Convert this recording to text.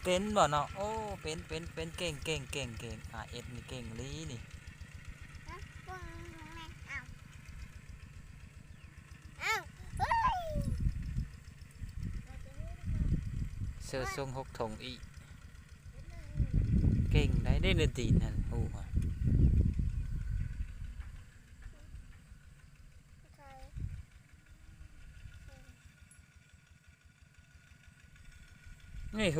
ເປັນບໍ່ເນາະ? ໂອ້ ເປັນ ເປັນ ເປັນ ເກັ່ງ ເກັ່ງ ເກັ່ງ ເກັ່ງ ອາເອັດນີ້ເກັ່ງອີ່ຫຼີນີ້. ເສື້ອຊົງຫົກຖົງອີກ ເກັ່ງໄດ໋ເດ້ ໃນຕີນຫັ້ນ ຮູ້ຫວາ?